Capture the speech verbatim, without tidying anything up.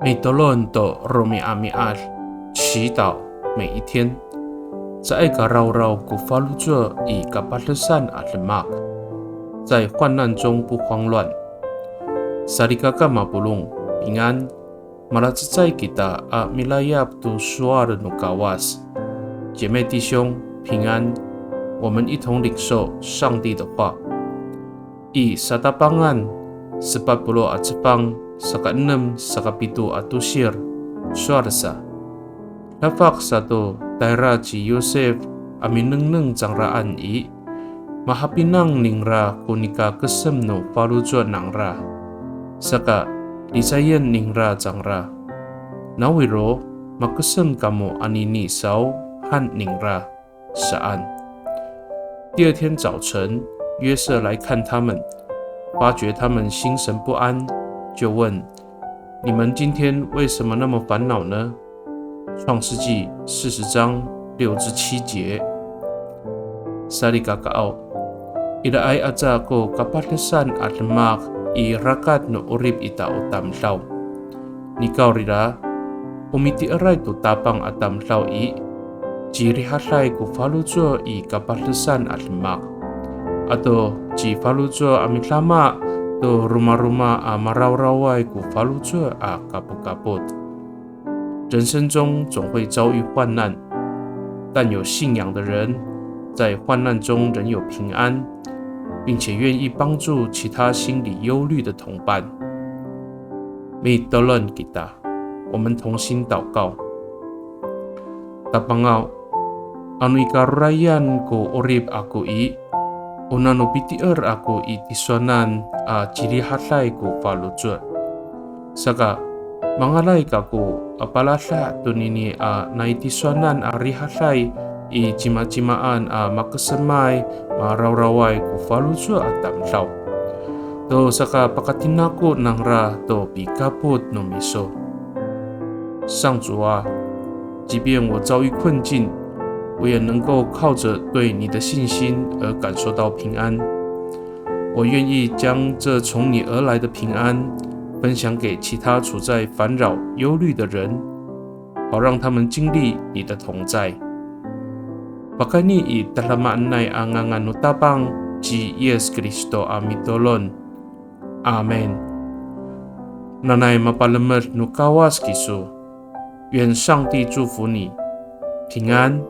Mitolon to romi'ami'ad, 祈祷每一天。Caay ka rawraw ko faloco' i kapadesan a demak, 在患难中不慌乱。Salikaka mapolong, 平安。Malacecay kita a milayap to sowal no Kawas. 姐妹弟兄，平安。我们一同领受上帝的话。I Satapangan sepat polo' a cefang, saka enem, saka pito a tosir, sowal sa. Dafak sato tayra ci Yosef a minengneng cangraan i, mahapinang ningra ko nika kesem no faloco' nangra. Saka licayen ningra cangra. Nawiro makesem kamo anini saw, han ningra, saan. 第二天早晨，约瑟来看他们，发觉他们心神不安，就问：“你们今天为什么那么烦恼呢？”创世纪四十章六至七节。Salikakaaw, iraay aca ko kapadesan a demak i rakat no 'orip ita o tamdaw. Nikawrira, o miti'eray to Tapang a tamdaw i, cirihaday ko faloco' i kapadesan a demak. Ato cifaloco' a midama to romaroma a marawraway ko faloco' a kapokapot. 人生中总会遭遇患难，但有信仰的人在患难中仍有平安，并且愿意帮助其他心里忧虑的同伴。Mitolon kita, 我们同心祷告。Tapangaw, ano i karorayan ko 'orip ako i, o nano pitier ako i tisowanan a cirihaday ko faloco'. Saka, mangalay kako a palada' tonini a nai tisowanan a rihaday i cimacimaan a makesemay, marawraway ko faloco' a tamdaw. To sakapakatinako nangra to pikapot no miso. 上主啊，即便我遭遇困境，我也能够靠着对你的信心而感受到平安。我愿意将这从你而来的平安分享给其他处在烦扰、忧虑的人，好让他们经历你的同在。Pakayni i tadamaanay a ngangan no Tapang ci Yis Kristo a mitolon. Amin. Nanay mapalemed no Kawas kiso. 愿上帝祝福你，平安。